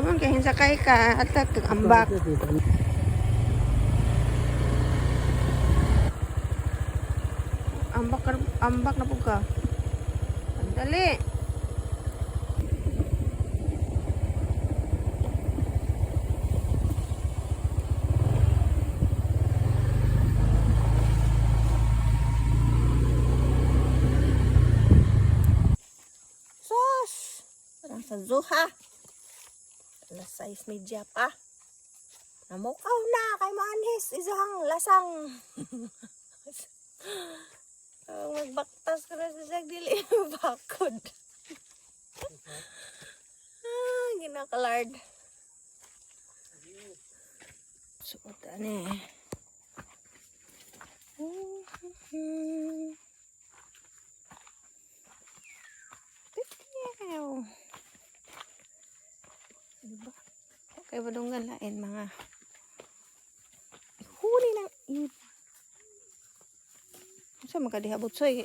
Tabon kay hinsakay ka at ambak. Ambak ambak na pud ka. Dali. Sos! Parang sa zuha. Alas 6:30 pa. Namukaw na kay maanhis isang lasang. Oh, magbaktas ko na sa siyag dili bakod. Ah, ginakalard. Suot ani. Pityaw. Diba? Okay, badunggan lain mga huli ng iba. Sa makadihabot soy.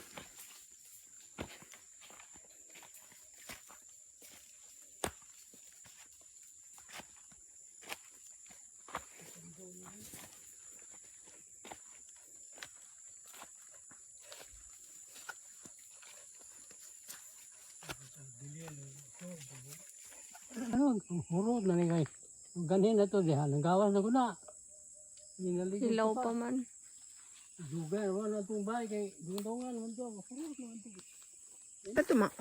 Ano, hurot na ni kay. Ganin na to diha, nanggawas na ko na. Ninaligo Hilaw ko pa man. Dugay, wala itong bahay kay dungdungan man to. Hurot na to. Ito mao.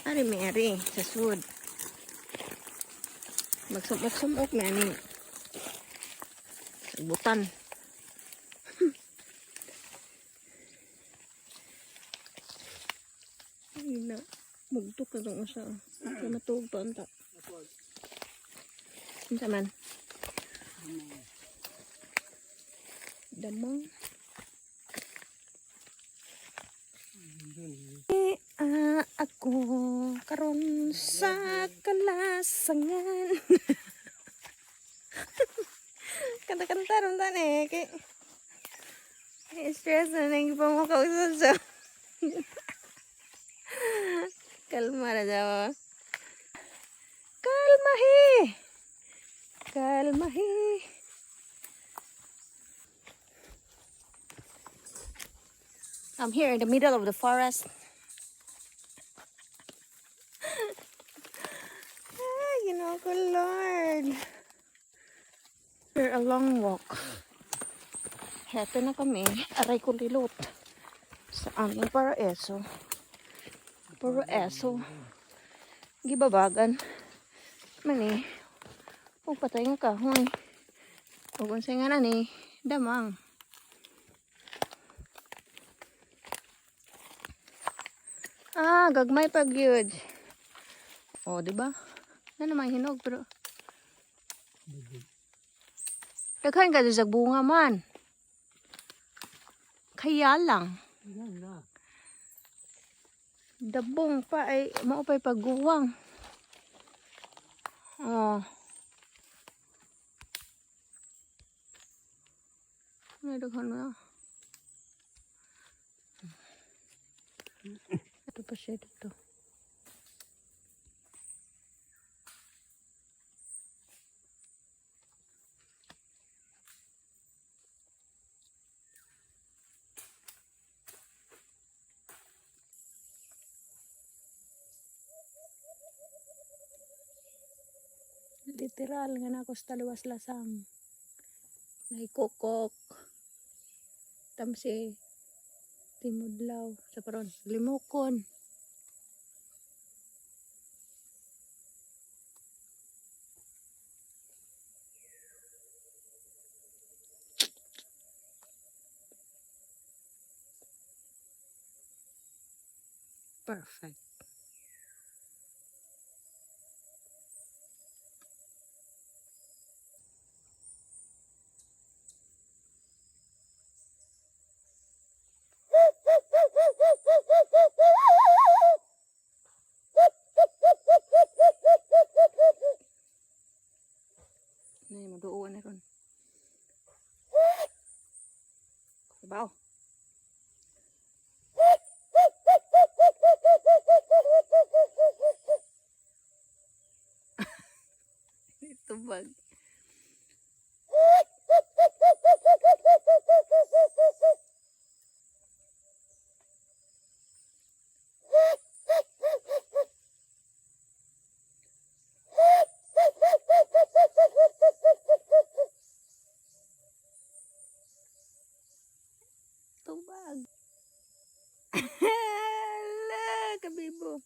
Ari mi ari sa sud. Magsumok-sumok mi ani. Butan. Ay na. Mugtok na tong usa. Kaya matuog pa unta. Unsa man? Damang. Ah, ako karon sa kalasangan. Kanta-kanta ron tan eh. Kay stress na nang pamukha sa. Kalma na daw. Kalma he. Kalma he. I'm here in the middle of the forest. Ah, Ginoo ko, Lord. After a long walk, heto na kami. Aray ko lilot. Sa aming paraeso. Paraeso. Gibabagan. Mani. O patay nga kahoy. O kung nga na ni, damang. Ah, gagmay pag yun. O, di ba? Na naman hinog pero daghan ka sa bunga man. Kaya lang, Yan na. dabong pa ay mao pa'y pagguwang. Oh. May daghan na. Ito pa siya dito. Literal nga nako sa taluwas lasang. Naikukok. Tamsi. Timudlaw. Sa paron. Limukon. Perfect. Nay, maduoan na ron. Baw. Tubag. Tubag. Hala, kabibo.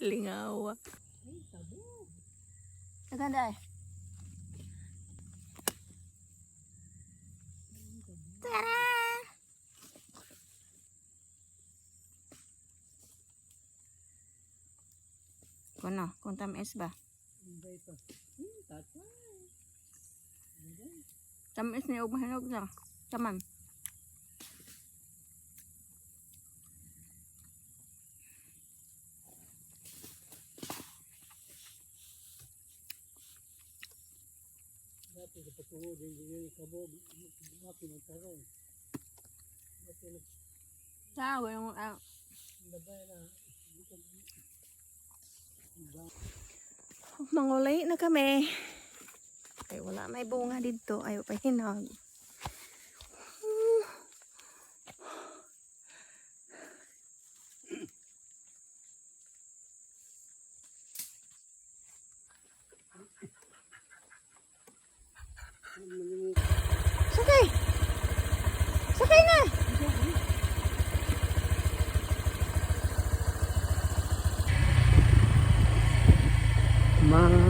Lingawa. Naganda eh. Tara! Kuno, kung tamis ba? Hindi pa. Tatay. Tamis ni og mahinog na. Taman. Dati sa patungod, hindi yun ikabo. Dati magkaroon. Dati na Tawa yung ah. labay na. Mangulay na kami. Ay, wala may bunga dito. Ayaw pa hinog. Sakay! Sakay na! Mga